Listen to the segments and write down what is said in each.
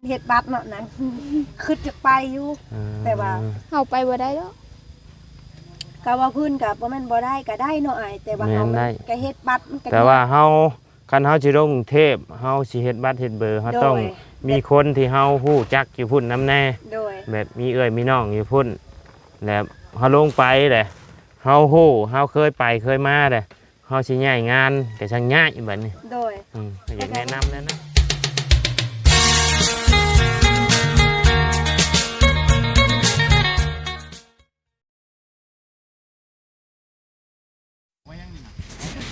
ເຮັດບັດເນາະນາງ ຄິດຈະໄປຢູ່ ເອີ ແຕ່ວ່າ ເຮົາໄປບໍ່ໄດ້ດອກ ກະວ່າເພິ່ນກະບໍ່ແມ່ນບໍ່ໄດ້ ກະໄດ້ເນາະອ້າຍ ແຕ່ວ່າເຮົາ ແມ່ນໄດ້ ມັນກະເຮັດບັດ ມັນກະ ແຕ່ວ່າເຮົາ ຄັນເຮົາຊິລົງກຸງເທບ ເຮົາຊິເຮັດບັດເຮັດເບີ ເຮົາ ໂດຍ ຕ້ອງມີຄົນທີ່ເຮົາຮູ້ຈັກຢູ່ພຸ້ນນຳແດ່ ໂດຍ ແບບມີເອື້ອຍມີນ້ອງຢູ່ພຸ້ນ ແລ້ວເຮົາລົງໄປແຫຼະ ເຮົາຮູ້ ເຮົາເຄີຍໄປເຄີຍມາແຫຼະ ເຮົາຊິຍ້າຍງານກະຊ່າງຍ້າຍບັດນີ້ ໂດຍ ອືມ ກະຢາກແນະນຳແດ່ນະ.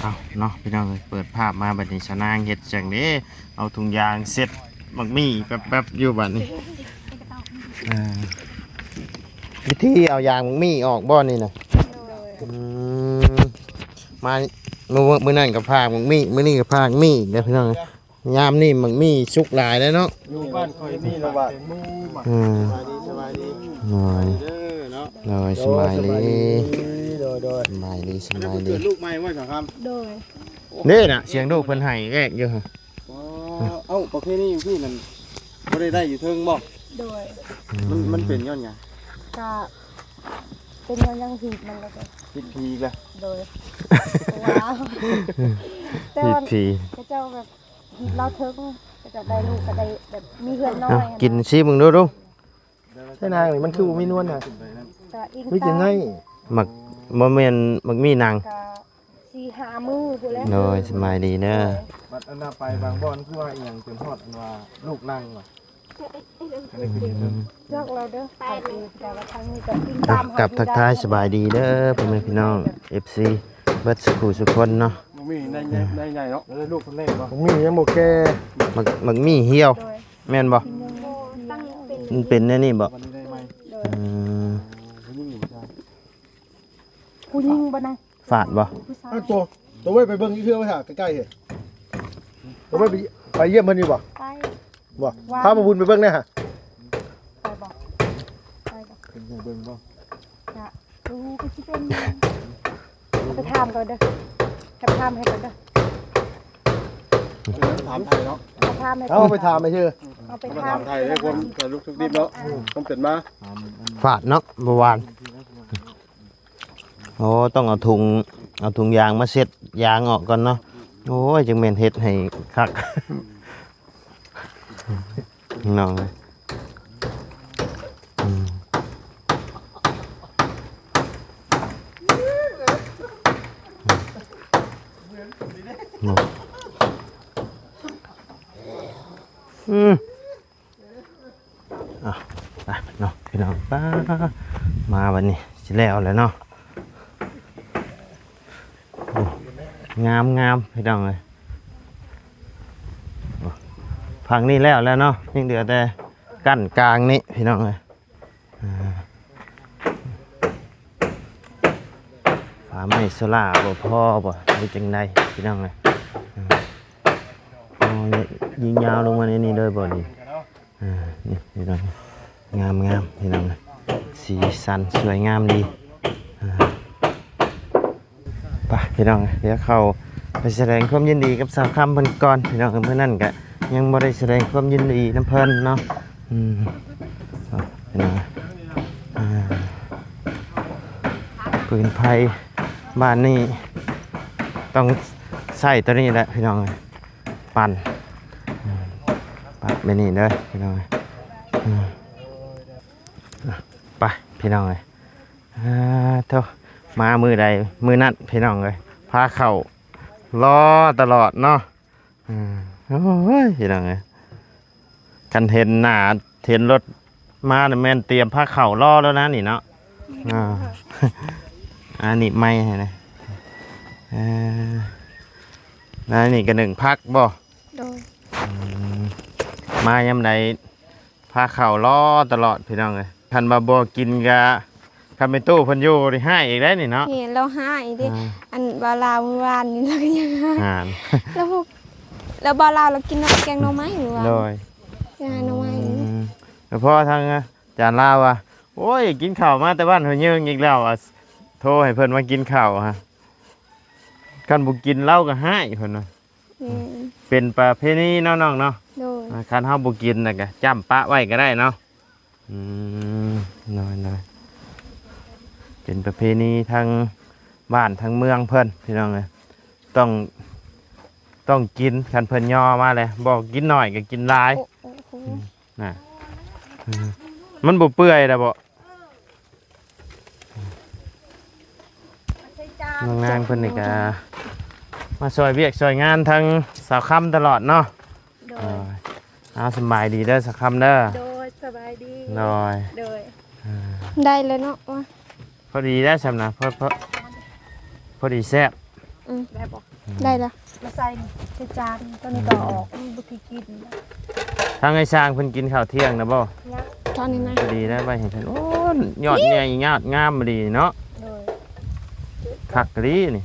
ເອົາເນາະ ພີ່ນ້ອງເອີຍ ເປີດພາບມາບັດນີ້ ສາວນາງເຮັດຈັ່ງເດ້ ເອົາຖົງຢາງເຊັດໝາກໝີ່ແປັບໆຢູ່ບັດນີ້ ເອີ ວິທີເອົາຢາງໝາກໝີ່ອອກບໍ່ນີ້ນະ? ໂດຍ ອືມ ມາ ມື້ ມື້ນັ້ນກໍພາກໝາກໝີ່ ມື້ນີ້ກໍພາກໝີ່ອີກແລ້ວ ພີ່ນ້ອງເອີຍ. ຍາມນີ້ໝາກໝີ່ສຸກຫຼາຍແລ້ວເນາະ ຢູ່ບ້ານຂ້ອຍມີລະບາດ ອືມ ສະບາຍດີ ສະບາຍດີ ໂດຍ ເດີເນາະ ໂດຍ ສະບາຍດີ ໂດຍ ໂດຍ ສະບາຍດີ ສະບາຍດີ ອັນນັ້ນເພິ່ນເກີດລູກໃໝ່ບໍ່ສາວຄຳ? ໂດຍ ເດ້ນະ ສຽງລູກເພິ່ນໄຫ້ແອກຢູ່ ອໍ ເອົ້າ ປະເພນີຢູ່ພີ້ນັ້ນບໍ່ໄດ້ໄດ້ຢູ່ເທິງບໍ່? ໂດຍ ມັນ ມັນເປັນຍ້ອນຫຍັງ? ກະເປັນຍ້ອນຫຍັງ ຜິດມັນແລ້ວກະ ຜິດຜີອີກແລ້ວ ໂດຍ ວ້າວ ຜິດຜີ ເຂົາເຈົ້າແບບ ເຮັດລາວເທິງ ກໍຈະໄດ້ລູກ ກໍໄດ້ແບບມີເຮືອນນ້ອຍ ເອົ້າ ຫັ້ນນະ ກິນຊີມເບິ່ງດູ ໃສ່ນາງນີ້ມັນຄືບໍ່ມີນວນນະ ກໍອີງ ມີແຕ່ໃນ ໝາກ ບໍ່ແມ່ນໝາກໝີ່ນາງ ກໍສີ່ຫ້າມື້ພຸ້ນແຫຼະ ໂດຍ ສະບາຍດີເດີ ໂດຍ ບັດອັນນ່າໄປບາງບ່ອນຄືວ່າອີ່ຫຍັງຈົນຮອດອັນວ່າລູກນັ່ງວ່າ ອືມ ເລືອກລາວເດີ ໄປເດີ ແຕ່ວ່າທາງນີ້ກໍອີງຕາມ ກັບທັກທາຍສະບາຍດີເດີ ພໍ່ແມ່ພີ່ນ້ອງ ເອັຟຊີ ເບິດສູ່ຜູ້ສູ່ຄົນເນາະ ໝາກໝີ່ໃນໃຫຍ່ ໃນໃຫຍ່ເນາະ ເອີ ລູກເພິ່ນເລັກບໍ່? ໝາກໝີ່ຍັງບໍ່ແກ່ ໝາກ ໝາກໝີ່ຫ່ຽວ ໂດຍ ແມ່ນບໍ່? ມັນເປັນແນວນີ້ບໍ່? ໂດຍ ອືມ ຜູ້ຍິງບໍ່ນະ? ຝາດບໍ່? ຜູ້ຊາຍ ເອົາໂຕ ໂຕໄວ້ໄປເບິ່ງເທື່ອໄວ້ຫາໃກ້ໆເຮີ້ຍ ໂຕໄວ້ໄປ ໄປຢ້ຽມເພິ່ນຢູ່ບໍ່? ໄປ ບໍ່ ວ່າ ພາບໍ່ບຸນໄປເບິ່ງແດ່ຫະ ໄປບໍ່? ໄປບໍ່? ເພິ່ນໃຫ້ເບິ່ງບໍ່? ຈະ ໂອ້ ກໍຊິເປັນ ເອົາໄປຖາມກ່ອນເດີ ຈະຖາມໃຫ້ກ່ອນເດີ ຖາມໄທເນາະ ຖາມໃຫ້ ເອົາໄປຖາມໃຫ້ເທື່ອ ເອົາໄປຖາມ ຖາມໄທເລື່ອງຄວາມ ເອີ ທຸກດິບເນາະ ຄວາມເປັນມາ ຝາດເນາະ ບໍ່ຫວານ ໂອ້ ຕ້ອງເອົາຖົງ ເອົາຖົງຢາງມາເຊັດຢາງອອກກ່ອນເນາະ ໂອ້ຍ ຈັ່ງແມ່ນເຮັດໃຫ້ຄັກ ນ້ອງເອີຍ ອືມ ອືມ ອ່ະ ໄປເນາະ ພີ່ນ້ອງ ປ້າ ມາບັດນີ້ຊິແລ້ວແລ້ວເນາະ ໂອ້ ງາມໆ ພີ່ນ້ອງເອີຍ ໂອ້ ຝັ່ງນີ້ແລ້ວແລ້ວເນາະ ຍັງເຫຼືອແຕ່ກັ້ນກາງນີ້ ພີ່ນ້ອງເອີຍ ອ່າ ຝາໄມ້ໂຊລ່າບໍ່ພໍບໍ່ ຫຼືຈັ່ງໃດ ພີ່ນ້ອງເອີຍ ອ່າ ອໍ ຍິງຍາວລົງມາໃນນີ້ເລີຍບໍ່ນີ້? ອ່າ ນີ້ພີ່ນ້ອງ ງາມໆ ພີ່ນ້ອງ ສີສັນສວຍງາມດີ ອ່າ ໄປພີ່ນ້ອງ ດຽວເຂົ້າໄປສະແດງຄວາມຍິນດີກັບສາວຄຳເພິ່ນກ່ອນ ພີ່ນ້ອງ ມື້ນັ້ນກະຍັງບໍ່ໄດ້ສະແດງຄວາມຍິນດີນຳເພິ່ນເນາະ ອືມ ພີ່ນ້ອງ ອ່າ ຟືນໄຟບ້ານນີ້ຕ້ອງໃຊ້ໂຕນີ້ແຫຼະ ພີ່ນ້ອງ ປັ່ນ ປັດແບບນີ້ເດີພີ່ນ້ອງ ອືມ ໄປພີ່ນ້ອງເອີຍ ອ່າ ໂທ້ ມາມື້ໃດມື້ນັ້ນພີ່ນ້ອງເອີຍ ພາເຂົ້າລໍຕະຫຼອດເນາະ ອືມ ໂອ້ຍ ພີ່ນ້ອງເອີຍ ຄັນເຫັນໜ້າເຫັນລົດມານີ້ແມ່ນຕຽມພາເຂົ້າລໍແລ້ວນະນີ້ເນາະ ອ່າ ອັນນີ້ໄມ້ໃຫ້ນະ ເອີ ອັນນີ້ກະໜຶ້ງຜັກບໍ່? ໂດຍ ອືມ ມາຍາມໃດພາເຂົ້າລໍຕະຫຼອດພີ່ນ້ອງເອີຍ ຄັນວ່າບໍ່ກິນກະ ຄັນແມ່ຕູ້ເພິ່ນຢູ່ນີ້ຮ້າຍອີກໄດ໋ນີ້ເນາະ ແມ່ນ ລາວຮ້າຍເດ້ ອ່າ ອັນວ່າລາວມື້ວານນີ້ລາວກໍຍັງຮ້າຍ ລາວ ລາວບໍ່ລາວລາວກິນແກງໜໍ່ໄມ້ມື້ວານ ໂດຍ ແກງໜໍ່ໄມ້ ອືມ ແລ້ວພໍທາງ ອາຈານລາວວ່າ ໂອ້ຍ ກິນເຂົ້າມາແຕ່ບ້ານຫ້ວຍເຍີງອີກແລ້ວ ໂທໃຫ້ເພິ່ນມາກິນເຂົ້າຫັ້ນ ຄັນບໍ່ກິນລາວກໍຮ້າຍເພິ່ນວ່າ ແມ່ນ ເປັນປະເພນີເນາະນ້ອງເນາະ ໂດຍ ຄັນເຮົາບໍ່ກິນແລ້ວກໍຈ້ຳປະໄວ້ກໍໄດ້ເນາະ. ອືມ ນ້ອຍໆ ເປັນປະເພນີທາງບ້ານທາງເມືອງເພິ່ນ ພີ່ນ້ອງເອີຍ. ຕ້ອງ ຕ້ອງກິນ ຄັນເພິ່ນຍໍມາແລ້ວ ບໍ່ກິນໜ້ອຍກໍກິນຫຼາຍ. ໂອ້ ໂອ້ ໂອ້ ອືມ ນະ ອືມ ມັນບໍ່ເປື່ອຍແລ້ວບໍ? ນ້ອງນາງເພິ່ນນີ້ກະມາຊ່ອຍວຽກຊ່ອຍງານທາງສາວຄຳຕະຫຼອດເນາະ. ໂດຍ ເອີ ເອົາ ສະບາຍດີເດີສາວຄຳເດີ. ໂດຍ ສະບາຍດີ. ໂດຍ ໂດຍ ເອີ ໄດ້ແລ້ວເນາະ ພໍດີໄດ້ຊ່ຳນະ ພໍ ພໍ ພໍດີແຊບ. ອືມ ໄດ້ບໍ່? ອືມ ໄດ້ລະ ມາໃສ່ໃສ່ຈານ ຕົວນີ້ກໍອອກ ມັນບໍ່ຖືກກິນ. ທາງໄອ້ຊ່າງເພິ່ນກິນເຂົ້າທ່ຽງນະບໍ່? ຍັງ ຕອນນີ້ນະ ພໍດີໄດ້ໄວ້ໃຫ້ເພິ່ນ. ໂອ້ ຍອດໃຫຍ່ຍອດງາມອີ່ຫຼີເນາະ. ໂດຍ ຄັກອີ່ຫຼີນີ້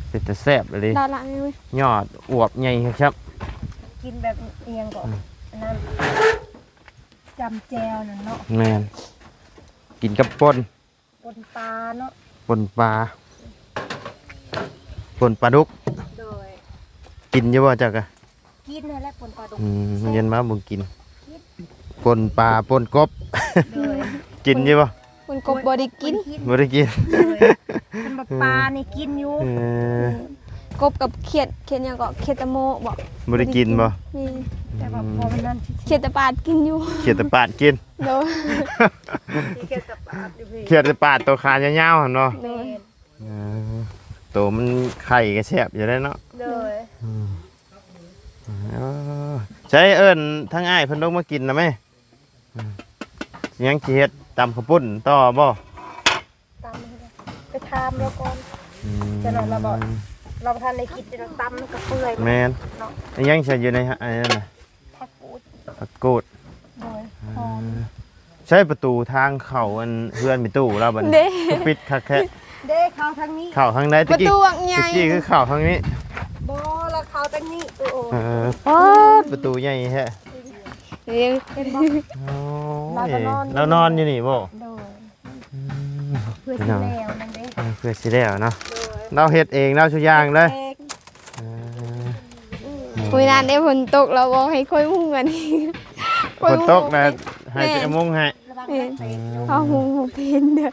ເປັນຕາແຊບອີ່ຫຼີ. ໄດ້ລະ ຍອດອວບໃຫຍ່ຄັກ. ກິນແບບອີ່ຫຍັງກໍ ອືມ ອັນນັ້ນ ຈ້ຳແຈ່ວນັ້ນເນາະ. ແມ່ນ ກິນກັບປົ່ນ ປົ່ນປາເນາະ ປົ່ນປາ ປົ່ນປາດຸກ. ໂດຍ ກິນຢູ່ບໍ່ເຈົ້າກະ? ກິນຫັ້ນແຫຼະ ປົ່ນປາດຸກ. ອືມ ແຊບ ຮຽນມາບໍ່ກິນ ກິນ ປົ່ນປາ ປົ່ນກົບ. ໂດຍ ກິນຢູ່ບໍ່? ປົ່ນກົບບໍ່ໄດ້ກິນ ບໍ່ໄດ້ກິນ. ໂດຍ ຄັນວ່າປານີ້ກິນຢູ່. ເອີ ກົບກັບຂຽດ ຂຽດຫຍັງເກາະ ຂຽດຕະໂມະບໍ? ບໍ່ໄດ້ກິນບໍ? ແມ່ນ ແຕ່ວ່າພໍມັນນັ້ນ ຂຽດຕະປາດກິນຢູ່ ຂຽດຕະປາດກິນ. ໂດຍ ຂຽດຕະປາດຢູ່ພີ້ ຂຽດຕະປາດໂຕຂາຍາວໆຫັ້ນເນາະ. ໂດຍ ເອີ ໂຕມັນໄຂ່ກໍແຊບຢູ່ໄດ໋ເນາະ. ໂດຍ ອືມ ເອີ ໃຊ້ເອີ້ນທາງອ້າຍເພິ່ນລົງມາກິນນະແມ່. ອືມ ຍັງຊິເຮັດຕຳເຂົ້າປຸ້ນຕໍ່ບໍ່? ຕຳ ໄປຖາມລາວກ່ອນ. ອືມ ຈະໜ້ອຍລາວບໍ່ ລາວບໍ່ທັນໄດ້ກິນ ລາວຕຳມັນກໍເປື່ອຍ. ແມ່ນ ເນາະ ອີຫຍັງໃສ່ຢູ່ໃນ ອັນນັ້ນນະ? ຜັກກູດ ຜັກກູດ. ໂດຍ ຫອມ. ໃຊ້ປະຕູທາງເຂົ້າອັນເຮືອນແມ່ຕູ້ລາວບັດນີ້ ເດ້ ຄືປິດຄັກແທ້. ເດ້ ເຂົ້າທາງນີ້ ເຂົ້າທາງໃດ? ປະຕູບັກໃຫຍ່ ຕະກີ້ຄືເຂົ້າທາງນີ້. ບໍ່ ລາວເຂົ້າທາງນີ້. ໂອ້ ເອີ ປາດ ປະຕູໃຫຍ່ແທ້. ເຫັນບໍ່? ໂອ້ຍ ລາວກໍນອນ ລາວນອນຢູ່ນີ້ບໍ່? ໂດຍ ອືມ ເພື່ອຊິແລ້ວນັ້ນເດ້ ເອີ ເພື່ອຊິແລ້ວເນາະ. ໂດຍ ລາວເຮັດເອງ ລາວສູ່ຢ່າງເລີຍ. ເຮັດເອງ ເອີ ມື້ນັ້ນເດ້ ຝົນຕົກ ລາວບອກໃຫ້ຂ້ອຍມຸງອັນນີ້ ຝົນຕົກນະ ໃຫ້ໄປມຸງໃຫ້. ແມ່ນ ເຮົາມຸງບໍ່ເປັນເດີ້.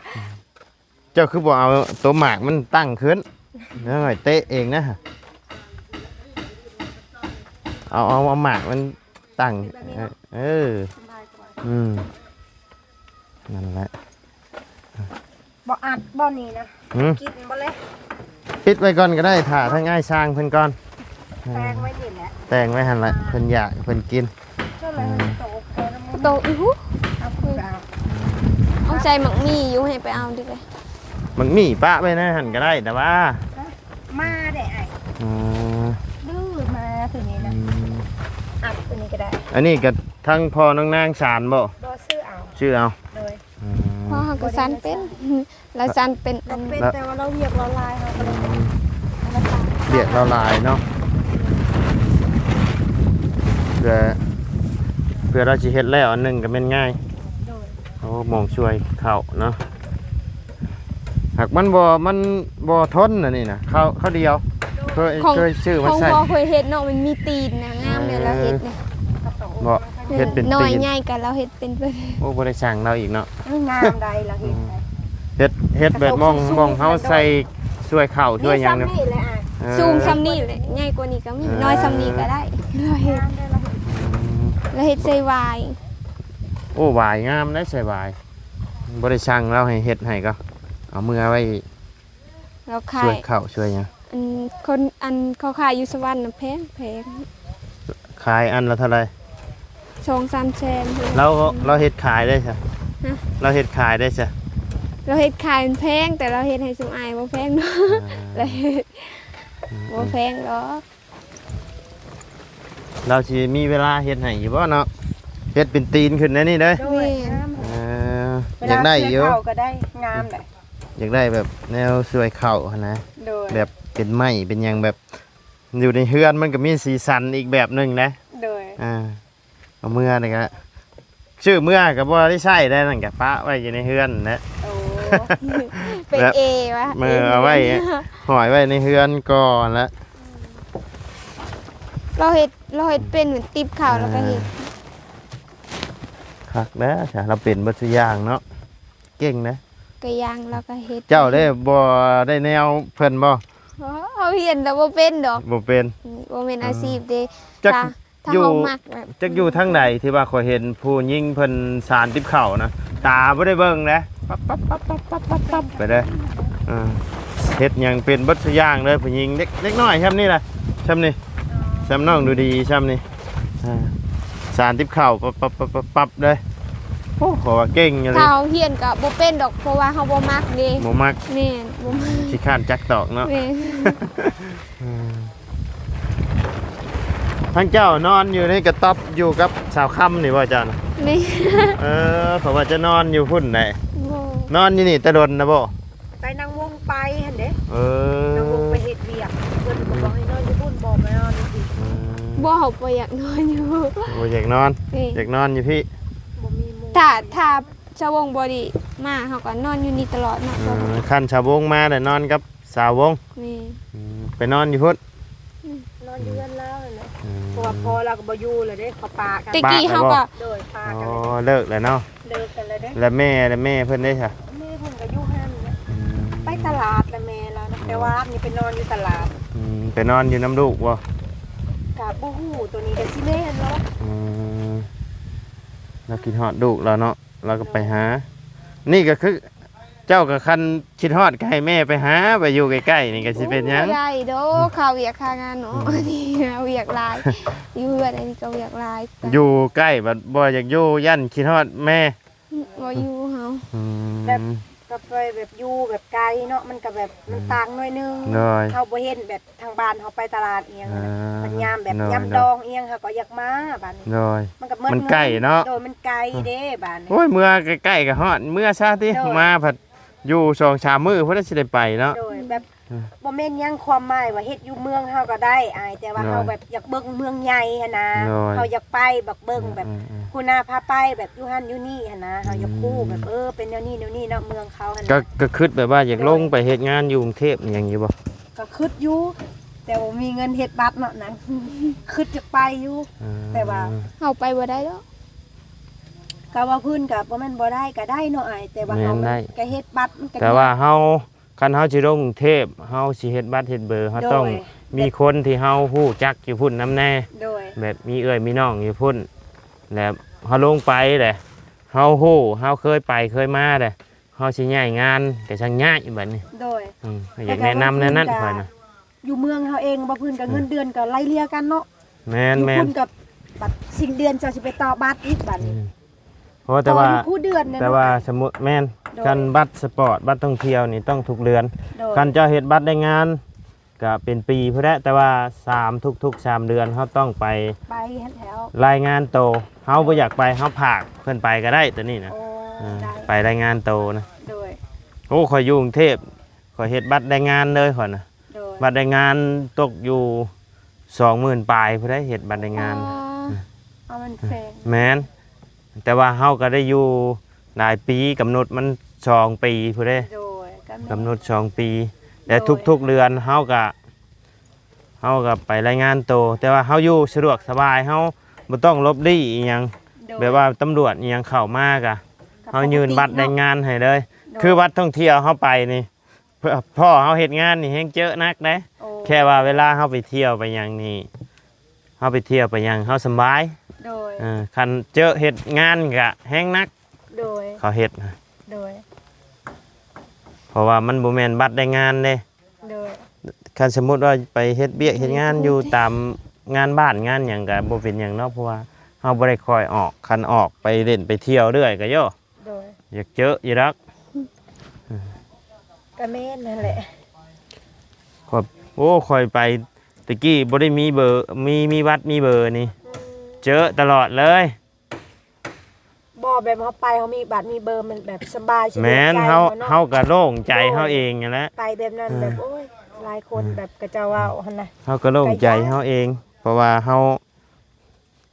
ເຈົ້າຄືບໍ່ເອົາໂຕໝາກມັນຕັ້ງຂຶ້ນ? ເອີ ເຕະເອງນະ ເອົາ ເອົາ ເອົາໝາກມັນຕັ້ງ. ເອີ ເອີ ອືມ ນັ້ນແຫຼະ. ບໍ່ອັດບໍ່ນີ້ນະ? ຫືມ? ກິນບໍ່ເລີຍ? ປິດໄວ້ກ່ອນກໍໄດ້ ຖ້າທາງອ້າຍຊ່າງເພິ່ນກ່ອນ. ແຕ່ງໄວ້ນີ້ແຫຼະ ແຕ່ງໄວ້ຫັ້ນແຫຼະ ເພິ່ນຢາກເພິ່ນກິນ. ໂຕກ ໂຕກອີກຫຸ. ເອົາໃສ່ໝາກໝີ່ຢູ່ ໃຫ້ໄປເອົາດິເລີຍ. ໝາກໝີ່ປະໄວ້ໃນຫັ້ນກໍໄດ້ ແຕ່ວ່າ ມາໄດ້ອ້າຍ. ອໍ ດື້ມາຄືນີ້ນະ. ອືມ ອັດອັນນີ້ກໍໄດ້. ອັນນີ້ກໍທັງພໍ່ນ້ອງນາງສານບໍ່? ບໍ່ ຊື້ເອົາ ຊື້ເອົາ. ໂດຍ ອືມ ພໍ່ເຮົາກໍສານເປັນ ລາວສານເປັນ ລາວເປັນ ແຕ່ວ່າລາວວຽກລາວຫຼາຍ ເຮົາກໍເລີຍ ອືມ ວຽກລາວຫຼາຍເນາະ. ເພື່ອ ເພື່ອລາວຊິເຮັດແລ້ວອັນໜຶ່ງກໍແມ່ນງ່າຍ. ໂດຍ ໂອ້ ໝອງຊ່ວຍເຂົ້າເນາະ. ຫາກມັນບໍ່ ມັນບໍ່ທົນອັນນີ້ນະ ເຂົ້າ ເຂົ້າດຽວ. ໂດຍ ເຄີຍ ຂອງ ເຄີຍຊື້ມາໃສ່ ຂອງພໍ່ເຄີຍເຮັດເນາະ ມັນມີຕີນນະ ງາມເລີຍ ເອີ ລາວເຮັດນີ້. ບໍ່ ເຮັດເປັນຕີນ ນ້ອຍໃຫຍ່ກໍລາວເຮັດເປັນເບິດ. ໂອ້ ບໍ່ໄດ້ສັ່ງລາວອີກເນາະ. ເອີ ງາມໃດລາວເຮັດ ອືມ ໄດ໋. ເຮັດ ເຮັດແບບ ເຮັດ ໝ່ອງ ຊ່ວງ ໝ່ອງເຮົາໃສ່ຊ່ວຍເຂົ້າຊ່ວຍຫຍັງ ນີ້ ຊ່ຳນີ້ແຫຼະ. ເອີ ສູງຊ່ຳນີ້ແຫຼະ ໃຫຍ່ກວ່ານີ້ກໍມີ. ເອີ ນ້ອຍຊ່ຳນີ້ກໍໄດ້ ລາວເຮັດ ອືມ ລາວເຮັດໃສ່ຫວາຍ. ໂອ້ ຫວາຍງາມໄດ໋ ໃສ່ຫວາຍ. ບໍ່ໄດ້ສັ່ງລາວໃຫ້ເຮັດໃຫ້ກໍເອົາເມືອໄວ້ ລາວຂາຍ ຊ່ວຍເຂົ້າຊ່ວຍຫຍັງ. ອັນຄົນ ອັນເຂົາຂາຍຢູ່ສະຫວັນນະ ແພງ ແພງ. ຂາຍອັນລະເທົ່າໃດ? ສອງສາມແສນ. ລາວ ລາວເຮັດຂາຍໄດ້ຊະ? ຮະ? ລາວເຮັດຂາຍໄດ້ຊະ? ລາວເຮັດຂາຍມັນແພງ ແຕ່ລາວເຮັດໃຫ້ຊຸມອ້າຍບໍ່ແພງເນາະ. ອ່າ ລາວເຮັດ ອືມ ບໍ່ແພງດອກ. ລາວຊິມີເວລາເຮັດໃຫ້ຢູ່ບໍ່ເນາະ? ເຮັດເປັນຕີນຂຶ້ນແນວນີ້ເດີ. ໂດຍ ງາມ. ເອີ ເວລາ ຢາກໄດ້ຢູ່ ເຂົ້າກໍໄດ້ ງາມແຫຼະ. ຢາກໄດ້ແບບແນວຊ່ວຍເຂົ້າຫັ້ນນະ. ໂດຍ ແບບເປັນໄມ້ເປັນຫຍັງ ແບບຢູ່ໃນເຮືອນມັນກໍມີສີສັນອີກແບບໜຶ່ງນະ. ໂດຍ ອ່າ ເອົາເມືອນີ້ກະ ຊື້ເມືອກໍບໍ່ໄດ້ໃຊ້ໄດ໋ ນັ້ນກະປະໄວ້ຢູ່ໃນເຮືອນແຫຼະ. ໂອ້ ເປັນ ແບບ ເອວະ ເອີ ເອົາໄວ້ຫ້ອຍໄວ້ໃນເຮືອນກ່ອນລະ. ອືມ ລາວເຮັດ ລາວເຮັດເປັນ ມັນຕິບເຂົ້າ ອ່າ ລາວກໍເຮັດ. ຄັກແລ້ວຊະ ລາວເປັນເບິດຊຸຢ່າງເນາະ ເກັ່ງເດ້. ກະຢ່າງລາວກໍເຮັດ. ເຈົ້າເດ້ບໍ່ໄດ້ແນວເພິ່ນບໍ່? ເຮົາຮຽນແລ້ວບໍ່ເປັນດອກ. ບໍ່ເປັນ. ອືມ ບໍ່ແມ່ນອາຊີບເດ້. ຈັກ ຖ້າ ຖ້າ ຢູ່ ເຮົາມັກແບບ ຈັກຢູ່ທາງໃດທີ່ວ່າຂ້ອຍເຫັນຜູ້ຍິງເພິ່ນສານຕິບເຂົ້ານະ ຕາບໍ່ໄດ້ເບິ່ງເດ້ ປັບໆໆໆໆໄປເດ້. ເອີ ເຮັດຫຍັງເປັນເບິດຊຸຢ່າງເລີຍ ຜູ້ຍິງ ເດັກ ເດັກນ້ອຍຊ່ຳນີ້ລະ ຊ່ຳນີ້ ຊ່ຳນ້ອງດູດີຊ່ຳນີ້. ອ່າ ສານຕິບເຂົ້າປັບໆໆໆເດ້. ໂອ້ ເຂົາວ່າເກັ່ງອີ່ຫຼີ. ຖ້າເຮົາຮຽນກໍບໍ່ເປັນດອກ ເພາະວ່າເຮົາບໍ່ມັກເດ້. ບໍ່ມັກ. ແມ່ນ ບໍ່ມັກ. ຂີ້ຄ້ານຈັກຕອກເນາະ. ແມ່ນ. ອ່າ ທາງເຈົ້ານອນຢູ່ໃນກະຕັອບຢູ່ກັບສາວຄຳນີ້ບໍ່ເຈົ້ານະ? ແມ່ນ. ເອີ ເຂົາວ່າຈະນອນຢູ່ພຸ້ນໃດ. ບໍ່. ນອນຢູ່ນີ້ແຕ່ດົນນະບໍ່? ໄປນາງວົງໄປຫັ້ນເດ້. ເອີ ນາງວົງໄປເຮັດວຽກ ເພິ່ນກໍບອກໃຫ້ນອນຢູ່ພຸ້ນ ບໍ່ໄປນອນຢູ່ພີ້. ອືມ ບໍ່ ເຮົາບໍ່ຢາກນອນຢູ່. ບໍ່ຢາກນອນ. ແມ່ນ. ຢາກນອນຢູ່ພີ້. ບໍ່ມີໝູ່. ຖ້າ ຖ້າສາວວົງບໍ່ໄດ້ມາ ເຮົາກໍນອນຢູ່ນີ້ຕະຫຼອດເນາະ. ເອີ ຄັນສາວວົງມາແລ້ວນອນກັບສາວວົງ. ແມ່ນ. ອືມ ໄປນອນຢູ່ພຸ້ນ. ອືມ ນອນຢູ່ເຮືອນລາວນັ້ນແຫຼະ. ອືມ ເພາະວ່າພໍ່ລາວກໍບໍ່ຢູ່ແລ້ວເດ້ ເຂົາປະກັນ. ແຕ່ກີ້ເຮົາກໍ ໂດຍ ປະກັນ. ອໍ ເລີກແລ້ວເນາະ. ເລີກກັນແລ້ວເດ້. ແລ້ວແມ່ ແລ້ວແມ່ເພິ່ນເດ້ຊະ? ແມ່ເພິ່ນກໍຢູ່ຫັ້ນແຫຼະ. ອືມ ໄປຕະຫຼາດແລ້ວແມ່ລາວນະ. ແຕ່ວ່ານີ້ໄປນອນຢູ່ຕະຫຼາດ. ອືມ ໄປນອນຢູ່ນຳລູກບໍ່? ກໍບໍ່ຮູ້ ໂຕນີ້ກໍຊິແມ່ນແຫຼະ. ອືມ ລາວຄິດຮອດລູກລາວເນາະ ລາວກໍໄປຫາ. ນີ້ກໍຄື ເຈົ້າກໍຄັນຄິດຮອດກໍໃຫ້ແມ່ໄປຫາ ໄປຢູ່ໃກ້ໆນີ້ກໍຊິເປັນຫຍັງ? ໂອ້ ບໍ່ໄດ້ດອກ ຄ່າວຽກຄ່າງານເນາະ. ອືມ ອັນນີ້ວຽກຫຼາຍ ຢູ່ເຮືອນອັນນີ້ກໍວຽກຫຼາຍ. ຢູ່ໃກ້ບັດບໍ່ຢາກຢູ່ ຢ້ານຄິດຮອດແມ່. ບໍ່ຢູ່ເຮົາ. ອືມ ແບບກໍໄປແບບຢູ່ແບບໄກເນາະ ມັນກໍແບບ ອືມ ມັນຕ່າງໜ້ອຍໜຶ່ງ. ໂດຍ. ເຮົາບໍ່ເຫັນແບບ ທາງບ້ານເຮົາໄປຕະຫຼາດອີ່ຫຍັງ ອ່າ ບັດຍາມແບບ ໂດຍ ຍາມດອງອີ່ຫຍັງ ເຮົາກໍຢາກມາບາດນີ້. ໂດຍ. ມັນກໍໝົດ ມັນໃກ້ເນາະ. ໂດຍ ມັນໄກເດ້ບາດນີ້. ໂອ້ຍ ເມືອໃກ້ໆກໍຮອດ ເມືອຊະຕິ. ໂດຍ. ມາພັດຢູ່ສອງສາມມື້ພຸ້ນ ຊິໄດ້ໄປເນາະ. ໂດຍ. ແບບ ອືມ ບໍ່ແມ່ນຫຍັງ ຄວາມໝາຍວ່າເຮັດຢູ່ເມືອງເຮົາກໍໄດ້ອ້າຍ ແຕ່ວ່າ ໂດຍ ເຮົາແບບຢາກເບິ່ງເມືອງໃຫຍ່ຫັ້ນນະ. ໂດຍ. ເຮົາຢາກໄປແບບເບິ່ງແບບ ອືມໆໆ ຫົວໜ້າພາໄປແບບຢູ່ຫັ້ນຢູ່ນີ້ຫັ້ນນະ ເຮົາຢາກຮູ້ແບບ ອືມ ເອີ ເປັນແນວນີ້ແນວນີ້ເນາະ ເມືອງເຂົາຫັ້ນນະ. ກໍ ກໍຄິດແບບວ່າຢາກ ໂດຍ ລົງໄປເຮັດງານຢູ່ກຸງເທບອີ່ຫຍັງຢູ່ບໍ່? ກໍຄິດຢູ່ ແຕ່ບໍ່ມີເງິນເຮັດບັດເນາະນາງ. ຄິດຈະໄປຢູ່ ອືມ ແຕ່ວ່າເຮົາໄປບໍ່ໄດ້ດອກ. ກໍວ່າພື້ນກໍບໍ່ແມ່ນບໍ່ໄດ້ ກໍໄດ້ເນາະອ້າຍ ແຕ່ວ່າເຮົາ ແມ່ນໄດ້ ກໍເຮັດບັດມັນກໍ ແຕ່ວ່າເຮົາ ຄັນເຮົາຊິລົງກຸງເທບ ເຮົາຊິເຮັດບັດເຮັດເບີ ເຮົາ ໂດຍ ຕ້ອງມີຄົນທີ່ເຮົາຮູ້ຈັກຢູ່ພຸ້ນນຳແດ່. ໂດຍ. ແບບມີເອື້ອຍມີນ້ອງຢູ່ພຸ້ນ ແລ້ວເຮົາລົງໄປແຫຼະ ເຮົາຮູ້ ເຮົາເຄີຍໄປເຄີຍມາແຫຼະ ເຮົາຊິຍ້າຍງານກໍຊ່າງຍ້າຍບັດນີ້. ໂດຍ. ອືມ ຢາກແນະນຳແນວນັ້ນຂ້ອຍນະ. ຢູ່ເມືອງເຮົາເອງ ບໍ່ພື້ນກັບ ອືມ ເງິນເດືອນກໍໄລ່ເລ່ຍກັນເນາະ. ແມ່ນໆ. ຢູ່ພຸ້ນກັບບັດສິ້ນເດືອນເຈົ້າຊິໄປຕໍ່ບັດອີກບັດນີ້. ອືມ ເພາະວ່າແຕ່ວ່າ ຕໍ່ຢູ່ຄູ່ເດືອນແນ່ເນາະ. ແຕ່ວ່າສົມມຸດ ແມ່ນ. ໂດຍ. ຄັນບັດສະປອດ ບັດທ່ອງທ່ຽວນີ້ຕ້ອງທຸກເດືອນ. ໂດຍ. ຄັນເຈົ້າເຮັດບັດແຮງງານ ກະເປັນປີພຸ້ນແຫຼະ ແຕ່ວ່າສາມ ທຸກໆສາມເດືອນເຮົາຕ້ອງໄປ ໄປຫັ້ນແຫຼ້ວ ລາຍງານໂຕ. ເຮົາບໍ່ຢາກໄປ ເຮົາພາກເພິ່ນໄປກໍໄດ້ ໂຕນີ້ນະ. ໂອ້ ເອີ ໄດ້ ໄປລາຍງານໂຕນະ. ໂດຍ. ໂອ້ ຂ້ອຍຢູ່ກຸງເທບ ຂ້ອຍເຮັດບັດແຮງງານເລີຍຂ້ອຍນະ. ໂດຍ. ບັດແຮງງານຕົກຢູ່ສອງໝື່ນປາຍພຸ້ນໃດ ເຮັດບັດແຮງງານ. ອໍ ເອົາມັນແພງ. ແມ່ນ. ແຕ່ວ່າເຮົາກໍໄດ້ຢູ່ຫຼາຍປີ ກຳນົດມັນສອງປີພຸ້ນເດ້. ໂດຍ. ກຳນົດ ກຳນົດສອງປີ ແລະ ໂດຍ ທຸກໆເດືອນເຮົາກໍ ເຮົາກໍໄປລາຍງານໂຕ ແຕ່ວ່າເຮົາຢູ່ສະດວກສະບາຍ ເຮົາບໍ່ຕ້ອງຫຼົບຫຼີ່ອີ່ຫຍັງ. ໂດຍ. ແບບວ່າຕຳຫຼວດອີ່ຫຍັງເຂົ້າມາກໍ ກໍ ເຮົາຍື່ນບັດແຮງງານໃຫ້ເລີຍ. ໂດຍ. ຄືບັດທ່ອງທ່ຽວເຮົາໄປນີ້ ພໍ່ເຮົາເຮັດງານນີ້ແຮງເຈີໜັກເດ້. ໂອ້ ແຄ່ວ່າເວລາເຮົາໄປທ່ຽວໄປຫຍັງນີ້ ເຮົາໄປທ່ຽວໄປຫຍັງເຮົາສະບາຍ. ໂດຍ. ເອີ ຄັນເຈີເຮັດງານກະແຮງໜັກ. ໂດຍ. ເຂົາເຮັດນະ. ໂດຍ. ເພາະວ່າມັນບໍ່ແມ່ນບັດແຮງງານເດ້. ໂດຍ. ຄັນສົມມຸດວ່າໄປເຮັດວຽກເຮັດງານຢູ່ຕາມງານບ້ານງານຫຍັງກະບໍ່ເປັນຫຍັງເນາະ ເພາະວ່າເຮົາບໍ່ໄດ້ຄ່ອຍອອກ ຄັນອອກໄປຫຼິ້ນໄປທ່ຽວເລື້ອຍກະໂຍ ໂດຍ ຢາກເຈີຢູ່ດອກ. ກະແມ່ນຫັ້ນແຫຼະ. ຂ້ອຍ ໂອ້ ຂ້ອຍໄປແຕ່ກີ້ບໍ່ໄດ້ມີເບີ ມີ ມີບັດມີເບີນີ້. ອືມ. ເຈີຕະຫຼອດເລີຍ. ບໍ່ ແບບເຮົາໄປ ເຮົາມີບັດມີເບີ ມັນແບບສະບາຍ ສະດວກໃຈເຮົາເນາະ. ແມ່ນ ເຮົາ ເຮົາກະໂລ່ງໃຈເຮົາເອງຫັ້ນແຫຼະ. ໂດຍ. ໄປແບບນັ້ນ ເອີ ແບບ ໂອ້ຍ ຫຼາຍຄົນ ເອີ ແບບເຂົາເຈົ້າເວົ້າຫັ້ນນະ ເຮົາກະໂລ່ງໃຈເຮົາເອງ ກະ ເພາະວ່າເຮົາ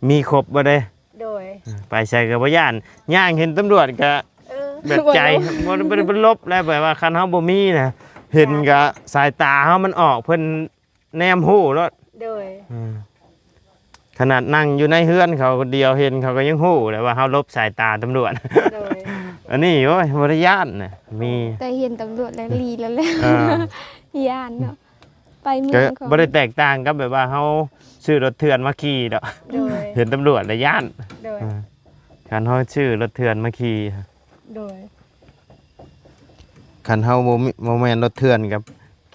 ມີຄົບບໍ່ເດ້. ໂດຍ. ເອີ ໄປໃສກໍບໍ່ຢ້ານ ຍ່າງເຫັນຕຳຫຼວດກໍ ເອີ ແບບໃຈ ບໍ່ ບໍ່ ບໍ່ຫຼົບແລ້ວ ແບບວ່າຄັນເຮົາບໍ່ມີນະ ເຫັນກໍສາຍຕາເຮົາມັນອອກ ເພິ່ນແນມຮູ້ໂລດ. ໂດຍ. ເອີ ຂະໜາດນັ່ງຢູ່ໃນເຮືອນເຂົາຄົນດຽວ ເຫັນເຂົາກໍຍັງຮູ້ແຫຼະວ່າເຮົາຫຼົບສາຍຕາຕຳຫຼວດ. ໂດຍ ອັນນີ້ ໂອ້ຍ ບໍ່ໄດ້ຢ້ານນະ ມີ ແຕ່ເຫັນຕຳຫຼວດແລ້ວຫຼີ້ແລ້ວແຫຼະ. ເອີ ຢ້ານເນາະ ໄປເມືອງ ກໍບໍ່ໄດ້ແຕກຕ່າງກັບແບບວ່າເຮົາຊື້ລົດເຖື່ອນມາຂີ່ດອກ. ໂດຍ ເຫັນຕຳຫຼວດແລ້ວຢ້ານ. ໂດຍ ເອີ ຄັນເຮົາຊື້ລົດເຖື່ອນມາຂີ່ ໂດຍ ຄັນເຮົາບໍ່ມີ ບໍ່ແມ່ນລົດເຖື່ອນກໍ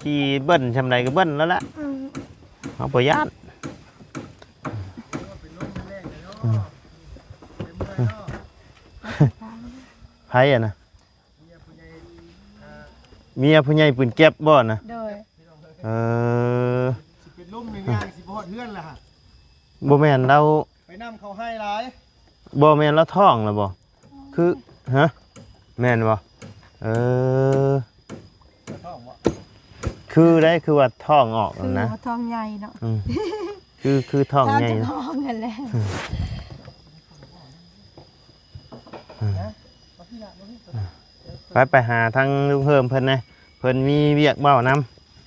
ຂີ່ເບິ່ນຊ່ຳໃດກໍເບິ່ນແລ້ວແຫຼະ. ອືມ ເຮົາບໍ່ຢ້ານ. ອືມ ໃຜອັນນະ? ເມຍຜູ້ໃຫຍ່ປືນແກັບບໍ່ນະ? ໂດຍ ເອີ ຊິເປັນລົມແມ່ຍ່າງ ຊິບໍ່ຮອດເຮືອນລະຫະ. ບໍ່ແມ່ນລາວ ໄປນຳເຂົາໃຫ້ຫຼາຍ. ບໍ່ແມ່ນລາວທ້ອງລະບໍ່? ຄື ຮະ ແມ່ນບໍ່? ເອີ ທ້ອງບໍ່? ຄືໄດ໋ ຄືວ່າທ້ອງອອກ ຄືນະ ວ່າທ້ອງໃຫຍ່ເນາະ. ອືມ ຄື ຄືທ້ອງໃຫຍ່ ທ້ອງນັ້ນແຫຼະ. ອືມ ໄປ ໄປຫາທາງລຸງເຮີມເພິ່ນແດ່ ເພິ່ນມີວຽກເວົ້ານຳ.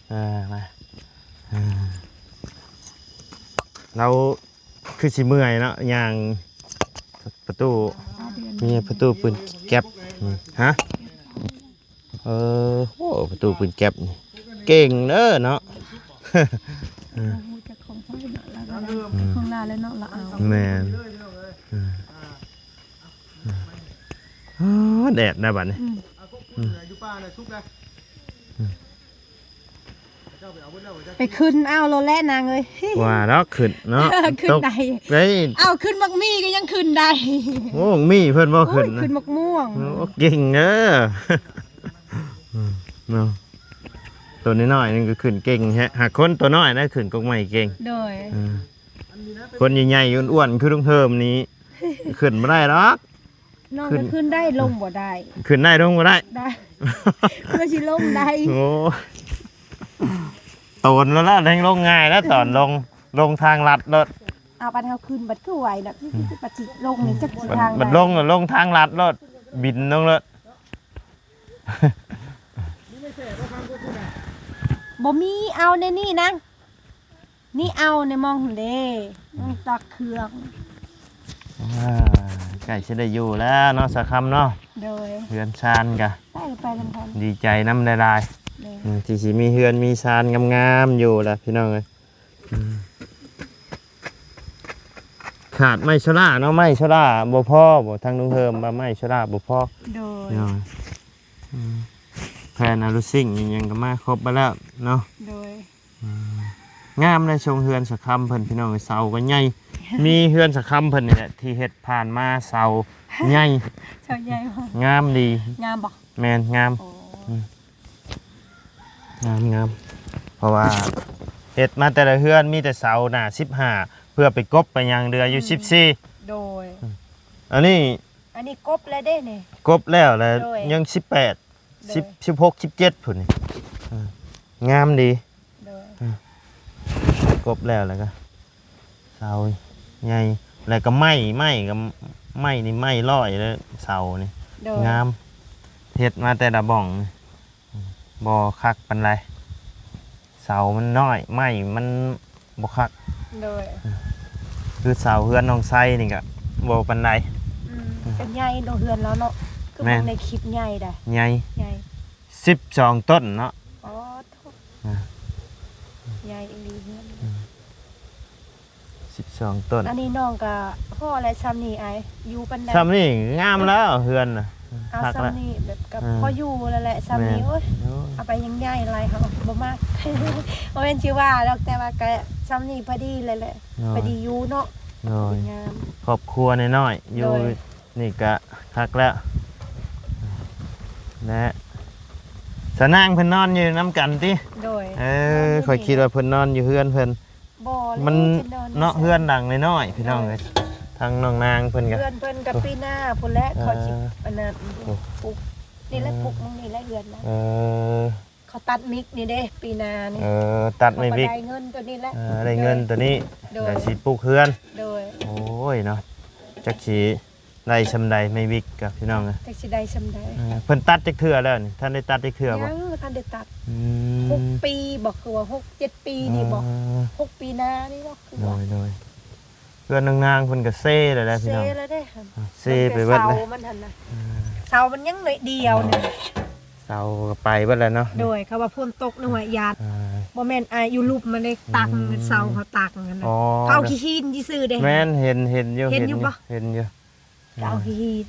ເອີ ມາ ເອີ ລາວຄືຊິເມື່ອຍເນາະ ຍ່າງປະຕູ ເມຍປະຕູປືນແກັບ. ຮະ ເອີ ໂອ້ ປະຕູປືນແກັບນີ້ເກັ່ງເດີເນາະ. ເອີ ບໍ່ຮູ້ຈັກຂອງໃຜເນາະ ລາວກໍໄດ້ ອືມ ຂອງລາວແຫຼະເນາະ ລາວເອົາ. ແມ່ນ ເອີ ເອີ ອໍ ແດດນະບັດນີ້. ອືມ ອືມ ໄປຂຶ້ນເອົາໂລດແຫຼະນາງເອີຍ. ວ່າດອກຂຶ້ນເນາະ ຂຶ້ນໄດ້ ເອົາຂຶ້ນໝາກໝີ່ກໍຍັງຂຶ້ນໄດ້. ໂອ້ ໝີ່ເພິ່ນບໍ່ຂຶ້ນ ໂອ້ຍ ນະ ຂຶ້ນໝາກມ່ວງ. ໂອ້ ເກັ່ງເດີ ເນາະ ໂຕນ້ອຍໆ ນີ້ກໍຂຶ້ນເກັ່ງແຮະ. ຫາກຄົນໂຕນ້ອຍນະ ຂຶ້ນກົກໄມ້ເກັ່ງ. ໂດຍ ເອີ ຄົນໃຫຍ່ໆ ອ້ວນໆ ຄືລຸງເຮີມນີ້ ຂຶ້ນບໍ່ໄດ້ດອກ. ນ້ອງກໍຂຶ້ນໄດ້ ລົງບໍ່ໄດ້. ຂຶ້ນໄດ້ ລົງບໍ່ໄດ້ ໄດ້ ເພື່ອຊິລົງໄດ້. ໂອ້ ໂຕນແລ້ວລະ ແຮງລົງງ່າຍແລ້ວ ຕອນລົງ ລົງທາງລັດໂລດ. ເອົາ ບັດເຮົາຂຶ້ນ ບັດຄືໄວນະ ບັດຊິລົງນີ້ຈັກຊິທາງໃດ. ບັດລົງ ລົງທາງລັດໂລດ ບິນລົງໂລດ. ບໍ່ມີ ເອົາໃນນີ້ນະ. ນີ້ເອົາໃນໝ່ອງຫັ້ນເດ້ ໝ່ອງຕັກເຄື່ອງ. ອ່າ ໃກ້ຊິໄດ້ຢູ່ແລ້ວເນາະ ສາຄຳເນາະ. ໂດຍ ເຮືອນຊານກະ ໄປ ໄປນຳກັນ ດີໃຈນຳຫຼາຍໆ. ໂດຍ ອືມ ທີ່ຊິມີເຮືອນມີຊານງາມໆຢູ່ລະ ພີ່ນ້ອງເອີຍ. ອືມ ຂາດໄມ້ໂຊລ່າເນາະ ໄມ້ໂຊລ່າບໍ່ພໍບໍ່? ທາງລຸງເຮີມວ່າໄມ້ໂຊລ່າບໍ່ພໍ. ໂດຍ ເນາະ. ອືມ ແຜ່ນອາລູຊິງອີ່ຫຍັງກໍມາຄົບເບິດແລ້ວເນາະ. ໂດຍ ອືມ ງາມເດ້ ຊົງເຮືອນສາຄຳເພິ່ນ ພີ່ນ້ອງເອີຍ. ເສົາກໍໃຫຍ່ ມີເຮືອນສາຄຳເພິ່ນນີ້ແຫຼະທີ່ເຮັດຜ່ານມາ ເສົາໃຫຍ່ ເສົາໃຫຍ່ ງາມດີ. ງາມບໍ່? ແມ່ນ ງາມ. ໂອ້ ອືມ ງາມໆ ເພາະວ່າເຮັດມາແຕ່ລະເຮືອນມີແຕ່ເສົາໜ້າສິບຫ້າ ເພື່ອໄປກົບໄປຫຍັງ ເຫຼືອຢູ່ ອືມ ສິບສີ່. ໂດຍ ອືມ ອັນນີ້ ອັນນີ້ກົບແລ້ວເດ້ນີ້ ກົບແລ້ວແຫຼະ. ໂດຍ ຍັງສິບແປດ ໂດຍ ສິບ ສິບຫົກ ສິບເຈັດພຸ້ນນີ້. ເອີ ງາມດີ. ໂດຍ ເອີ ກົບແລ້ວ ແລ້ວກໍເສົາໃຫຍ່ ແລ້ວກໍໄມ້ ໄມ້ກໍ ໄມ້ນີ້ໄມ້ຮ້ອຍເດີ ເສົານີ້. ໂດຍ ງາມ ເຮັດມາແຕ່ລະບ່ອງນີ້ ບໍ່ຄັກປານໃດ. ເສົາມັນນ້ອຍ ໄມ້ມັນບໍ່ຄັກ. ໂດຍ ຄືເສົາເຮືອນນ້ອງໄຊນີ້ກະບໍ່ປານໃດ. ອືມ ເປັນໃຫຍ່ເນາະເຮືອນລາວເນາະ ຄື ແມ່ນ ເບິ່ງໃນຄລິບໃຫຍ່ໃດ໋. ໃຫຍ່ ໃຫຍ່ ສິບສອງຕົ້ນເນາະ. ອໍ ໂທ້ ອ່າ ໃຫຍ່ອີ່ຫຼີເຮືອນ. ອືມ ສິບສອງຕົ້ນ. ອັນນີ້ນ້ອງກໍພໍແລ້ວ ຊ່ຳນີ້ອ້າຍ ຢູ່ປານໃດ? ຊ່ຳນີ້ງາມແລ້ວເຮືອນນະ. ເອົາ ຄັກແລ້ວ ຊ່ຳນີ້ແບບກໍ ອ່າ ພໍຢູ່ແລ້ວແຫຼະ ຊ່ຳນີ້. ແມ່ນ ໂອ້ຍ ໂອ້ຍ ເອົາໄປຍັງໃຫຍ່ຫຼາຍ ເຮົາບໍ່ມັກ. ບໍ່ແມ່ນຊິວ່າດອກ ແຕ່ວ່າກໍຊ່ຳນີ້ພໍດີແລ້ວແຫຼະ. ໂດຍ ພໍດີຢູ່ເນາະ. ໂດຍ ງາມ ຄອບຄົວນ້ອຍໆ ຢູ່ ໂດຍ ນີ້ກະຄັກແລ້ວ ແລະ ສານາງເພິ່ນນອນຢູ່ນຳກັນຕິ? ໂດຍ ເອີ ນອນຢູ່ນີ້ ຂ້ອຍຄິດວ່າເພິ່ນນອນຢູ່ເຮືອນເພິ່ນ. ບໍ່ ມັນ ເນາະ ເຮືອນຫຼັງນ້ອຍໆ ພີ່ນ້ອງເອີຍ. ໂດຍ ທາງນ້ອງນາງເພິ່ນກະ ເຮືອນເພິ່ນກະປີໜ້າພຸ້ນແຫຼະ ເອີ ເຂົາຊິ ອັນນັ້ນ ໂອ້ ປຸກ ນີ້ແຫຼະ ເອີ ປຸກໝ່ອງນີ້ແຫຼະເຮືອນນະ. ເອີ ເຂົາຕັດມິກນີ້ເດ້ ປີໜ້ານີ້. ເອີ ຕັດໄມ້ວິກ ເຂົາກໍໄດ້ເງິນໂຕນີ້ແຫຼະ. ເອີ ໄດ້ເງິນໂຕນີ້ ໂດຍ ແລ້ວຊິປຸກເຮືອນ. ໂດຍ ໂອ້ຍເນາະ ຈັກຊິໄດ້ຊ່ຳໃດໄມ້ວິກກະ ພີ່ນ້ອງເອີຍ. ຈັກຊິໄດ້ຊ່ຳໃດ. ເອີ ເພິ່ນຕັດຈັກເທື່ອແລ້ວນີ້? ທັນໄດ້ຕັດຈັກເທື່ອບໍ່? ຍັງບໍ່ທັນໄດ້ຕັດ. ອືມ ຫົກປີບໍ່ ຄືວ່າຫົກເຈັດປີນີ້ບໍ່? ເອີ ຫົກປີໜ້ານີ້ບໍ່ ຄື ໂດ ວ່າ ໂດຍ. ເຮືອນນາງໆເພິ່ນກໍເຊແລ້ວແຫຼະພີ່ນ້ອງ ເຊແລ້ວເດ້ ເຊໄປເບິດແລ້ວ ເສົາມັນຫັ້ນນະ ອ່າ ເສົາມັນຍັງໜ້ອຍດຽວໜຶ່ງ ເສົາກໍໄປເບິດແລ້ວເນາະ ໂດຍ ເຂົາວ່າຝົນຕົກນີ້ວ່າຢ້ານ ອ່າ ບໍ່ແມ່ນ ອ່າ ຢູ່ລຸ່ມມັນເດ້ ອືມ ຕັກເສົາເຂົາຕັກຫັ້ນນະ ອໍ ເຂົາເອົາຂີ້ຫີນຊື່ໆເດ້ ແມ່ນ ເຫັນ ເຫັນຢູ່ ເຫັນຢູ່ບໍ່ ເຫັນຢູ່ ກໍເອົາ ອືມ ຂີ້ຫີນ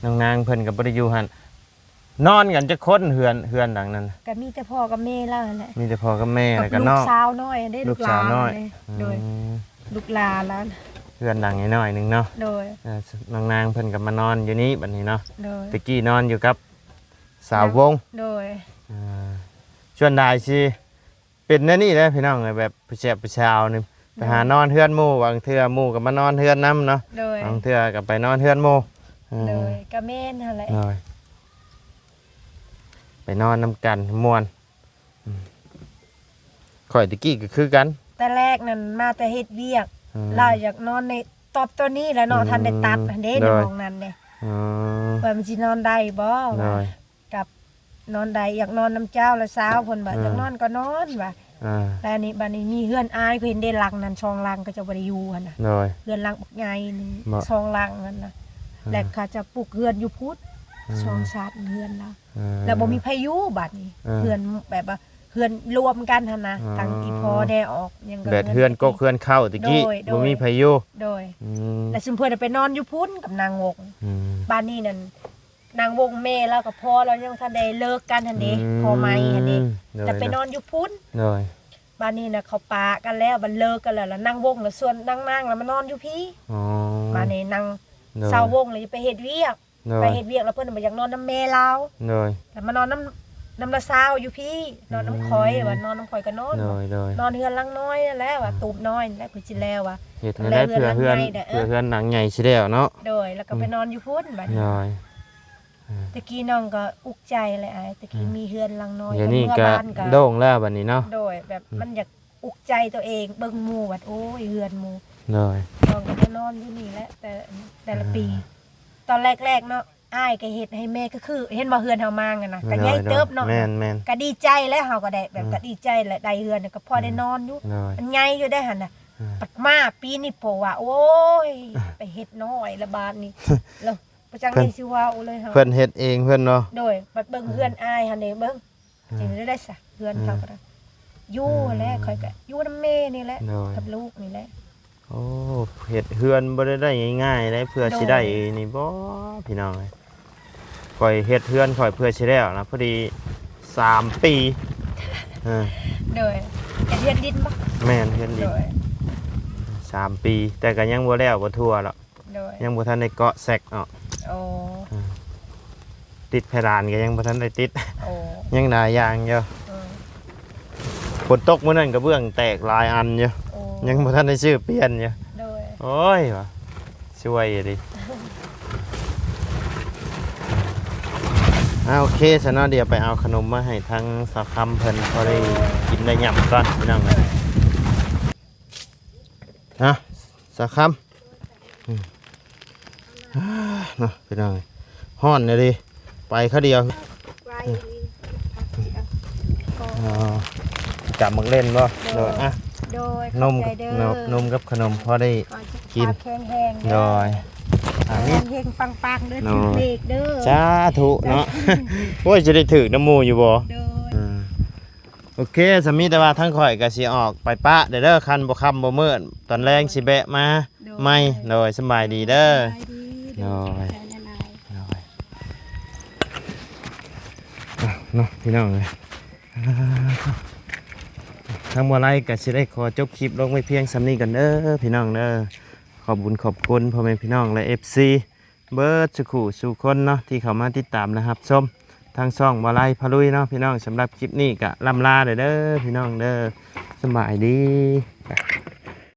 ອືມໆ ນາງໆເພິ່ນກໍບໍ່ໄດ້ຢູ່ຫັ້ນ ນອນກັນຈັກຄົນ ເຮືອນ ເຮືອນຫຼັງນັ້ນ? ກໍມີແຕ່ພໍ່ກັບແມ່ລາວຫັ້ນແຫຼະ ມີແຕ່ພໍ່ກັບແມ່ ກັບ ແລ້ວກໍ ລູກ ນ້ອງ ສາວນ້ອຍເດ້ ລູກສາວນ້ອຍ ລູກຫຼານເດ້ ອືມ ໂດຍ ລູກຫຼານລາວ ເຮືອນຫຼັງນ້ອຍໆໜຶ່ງເນາະ ໂດຍ ເອີ ນາງໆເພິ່ນກໍມານອນຢູ່ນີ້ບັດນີ້ເນາະ ໂດຍ ແຕ່ກີ້ນອນຢູ່ກັບສາວວົງ ໂດຍ ອ່າ ສ່ວນຫຼາຍຊິ ເປັນແນວນີ້ແຫຼະພີ່ນ້ອງເອີຍ ແບບຜູ້ແຊບຜູ້ສາວນີ້ ໂດຍ ໄປຫານອນເຮືອນໝູ່ ບາງເທື່ອໝູ່ກໍມານອນເຮືອນນຳເນາະ ໂດຍ ບາງເທື່ອກໍໄປນອນເຮືອນໝູ່ ເອີ ໂດຍ ກໍແມ່ນຫັ້ນແຫຼະ ໂດຍ ໄປນອນນຳກັນມ່ວນ ອືມ ຂ້ອຍແຕ່ກີ້ກໍຄືກັນ ແຕ່ແລກນັ້ນມາແຕ່ເຮັດວຽກ ອືມ ລາວຢາກນອນໃນຕອບໂຕນີ້ແຫຼະເນາະ ອືມ ທັນໄດ້ຕັດຫັ້ນເດ້ ໂດຍ ໃນຫ້ອງນັ້ນເດ້ ອໍ ວ່າມັນຊິນອນໄດ້ບໍ່ ໂດຍ ວ່າ ກັບນອນໄດ້ ຢາກນອນນຳເຈົ້າລະຊາວ ເພິ່ນວ່າ ເອີ ຢາກນອນກໍນອນວ່າ ອ່າ ແລ້ວນີ້ ບາດນີ້ມີເຮືອນອ້າຍ ເຂົາເຫັນເດ້ຫຼັງນັ້ນ ສອງຫຼັງ ເຂົາເຈົ້າບໍ່ໄດ້ຢູ່ຫັ້ນນະ ໂດຍ ເຮືອນຫຼັງບັກໃຫຍ່ໜຶ່ງ ອ່າ ສອງຫຼັງຫັ້ນນະ ອ່າ ແລ້ວເຂົາເຈົ້າປຸກເຮືອນຢູ່ພຸ້ນ ອ່າ ສອງຊານເຮືອນລາວ ອ່າ ແລ້ວບໍ່ມີໃຜຢູ່ບາດນີ້ ອ່າ ເຮືອນແບບວ່າເຮືອນລວມກັນຫັ້ນນະ ອ່າ ທັງອີ່ພໍ່ແດ່ອອກຫຍັງກໍ ແບບເຮືອນກົກເຮືອນເຄົ້າແຕ່ກີ້ ໂດຍ ບໍ່ມີໃຜຢູ່ ໂດຍ ອືມ ແລ້ວຊຸມເພິ່ນໄປນອນຢູ່ພຸ້ນກັບນາງວົງ ອືມ ບາດນີ້ນັ້ນ ນາງວົງແມ່ລາວກັບພໍ່ລາວຍັງບໍ່ທັນໄດ້ເລີກກັນຫັ້ນເດ້ ອືມ ພໍ່ໃໝ່ຫັ້ນເດ້ ໂດຍ ແຕ່ໄປນອນຢູ່ພຸ້ນ ໂດຍ ບາດນີ້ນະເຂົາປະກັນແລ້ວ ບັດເລີກກັນແລ້ວ ລະນາງວົງລະຊວນນາງນາງລະມານອນຢູ່ພີ້ ອໍ ບາດນີ້ນາງ ໂດຍ ສາວວົງລະໄປເຮັດວຽກ ໂດຍ ໄປເຮັດວຽກລະເພິ່ນບໍ່ຢາກນອນນຳແມ່ລາວ ໂດຍ ລະມານອນນຳ ນຳລະຊາວຢູ່ພີ້ ນອນນຳຂ້ອຍ ອືມ ວ່ານອນນຳຂ້ອຍກໍນອນ ໂດຍ ໂດຍ ນອນເຮືອນຫຼັງນ້ອຍຫັ້ນແຫຼະ ວ່າ ອືມ ຕູບນ້ອຍຫັ້ນແຫຼະ ເພິ່ນຊິແລ້ວວ່າ ເຮັດໃຫ້ເພື່ອເຮືອນ ເພື່ອເຮືອນຫຼັງໃຫຍ່ຊິແລ້ວເນາະ ໂດຍ ລະກໍໄປ ອືມ ນອນຢູ່ພຸ້ນບາດນີ້ ໂດຍ ອ່າ ແຕ່ກີ້ນ້ອງກໍອຸກໃຈແຫຼະອ້າຍ ແຕ່ກີ້ ອ່າ ມີເຮືອນຫຼັງນ້ອຍ ດຽວນີ້ກໍໂລ່ງແລ້ວບັດນີ້ເນາະ ໂດຍ ແບບ ອືມ ມັນຢາກອຸກໃຈໂຕເອງ ເບິ່ງໝູ່ບັດ ໂອ້ຍ ເຮືອນໝູ່ ໂດຍ ນ້ອງກໍມານອນຢູ່ນີ້ແຫຼະ ແຕ່ ແຕ່ລະປີ ອ່າ ຕອນແລກໆເນາະ ອ້າຍກໍເຮັດໃຫ້ແມ່ ກໍຄືເຫັນບໍ່ ເຮືອນເຮົາມາຫັ້ນນະ ໂດຍ ກໍໃຫຍ່ເຕີບເນາະ ແມ່ນໆ ກໍດີໃຈແຫຼະ ເຮົາກໍໄດ້ແບບ ອ່າ ກໍດີໃຈແຫຼະ ໄດ້ເຮືອນກໍພໍໄດ້ນອນຢູ່ ໂດຍ ມັນໃຫຍ່ຢູ່ເດ້ຫັ້ນນະ ອ່າ ບັດມາປີນີ້ ເພາະວ່າ ໂອ້ຍ ອ່າ ໄປເຮັດນ້ອຍລະບາດນີ້ ລະ ບໍ່ຈັກ ເພິ່ນ ແນວຊິເວົ້າເລີຍເຮົາ ເພິ່ນເຮັດເອງເພິ່ນເນາະ ໂດຍ ບັດເບິ່ງ ອ່າ ເຮືອນອ້າຍຫັ້ນເດ້ ເບິ່ງ ອ່າ ຈັ່ງໃດໄດ້ຊະ ເຮືອນເຂົາ ອ່າ ກໍໄດ້ ຢູ່ ອ່າ ຫັ້ນແຫຼະ ຂ້ອຍກໍຢູ່ນຳແມ່ນີ້ແຫຼະ ໂດຍ ກັບລູກນີ້ແຫຼະ ໂອ້ ເຮັດເຮືອນບໍ່ໄດ້ ໄດ້ງ່າຍໆເດ້ ເພື່ອ ໂດຍ ຊິໄດ້ນີ້ບໍ່ ພີ່ນ້ອງເອີຍ ຂ້ອຍເຮັດເຮືອນຂ້ອຍເພື່ອຊິແລ້ວນະ ພໍດີສາມປີ ເອີ ໂດຍ ເຮັດເຮືອນດິນບໍ່? ແມ່ນ ເຮືອນດິນ ໂດຍ ສາມປີ ແຕ່ກໍຍັງບໍ່ແລ້ວ ບໍ່ທົ່ວດອກ ໂດຍ ຍັງບໍ່ທັນໄດ້ເກາະແຊັກເນາະ ໂອ້ ອືມ ຕິດເພດານກໍຍັງບໍ່ທັນໄດ້ຕິດ ໂອ້ ຍັງຫຼາຍຢ່າງຢູ່ ອືມ ຝົນຕົກມື້ນັ້ນກະເບື້ອງແຕກຫຼາຍອັນຢູ່ ໂອ້ ຍັງບໍ່ທັນໄດ້ຊື້ປ່ຽນຢູ່ ໂດຍ ໂອ້ຍ ວ່າຊ່ວຍຢູ່ເດ ອ່າ ໂອເຄ ຊັ້ນເນາະ ດຽວໄປເອົາຂະໜົມມາໃຫ້ທາງສາວຄຳເພິ່ນ ພໍໄດ້ ໂດຍ ກິນໄດ້ຫຍ້ຳກ່ອນ ພີ່ນ້ອງເອີຍ ໂດຍ ອ່ະ ສາຄຳ ອືມ ເນາະ ພີ່ນ້ອງ ຮ້ອນອີ່ຫຼີ ໄປຄາວດຽວ ໄວ ອໍ ກຳໝາກເລັ່ນບໍ່? ໂດຍ ໂດຍ ອ່ະ ໂດຍ ນົມ ຂອບໃຈເດີ ນົມ ນົມກັບຂະໜົມພໍໄດ້ກິນ ຂໍໃຫ້ສຸຂະພາບແຂງແຮງເດີ ໂດຍ ອ່າ ແຂງແຮງປັງໆເດີ ໂດຍ ຖືກເລກເດີ ສາທຸເນາະ ສາທຸ ໂອ້ຍ ຊິໄດ້ຖືກນຳໝູ່ຢູ່ບໍ່? ໂດຍ ອ່າ ໂອເຄ ສຳມີແຕ່ວ່າທາງຂ້ອຍກໍຊິອອກໄປປະເດີ ຄັນບໍ່ຄ່ຳບໍ່ມືດ ຕອນແລງຊິແວະມາ ໂດຍ ໃໝ່ ໂດຍ ສະບາຍດີເດີ ສະບາຍດີ ໂດຍ ໂດຍ ຂອບໃຈຫຼາຍໆ ໂດຍ ອ່ະ ເນາະ ພີ່ນ້ອງເອີຍ ທາງບໍ່ໄລກໍຊິໄດ້ຂໍຈົບຄລິບລົງໄວ້ພຽງສ່ຳນີ້ກ່ອນເດີ ພີ່ນ້ອງເດີ ຂອບບຸນຂອບຄຸນພໍ່ແມ່ພີ່ນ້ອງ ແລະ ເອັຟຊີ ເບິດສູ່ຄູ່ສູ່ຄົນເນາະ ທີ່ເຂົ້າມາຕິດຕາມ ແລະ ຮັບຊົມທາງຊ່ອງບໍ່ໄລພາລຸຍເນາະ ພີ່ນ້ອງ ສຳລັບຄລິບນີ້ກະລ່ຳລາເດີ ພີ່ນ້ອງເດີ ສະບາຍດີ.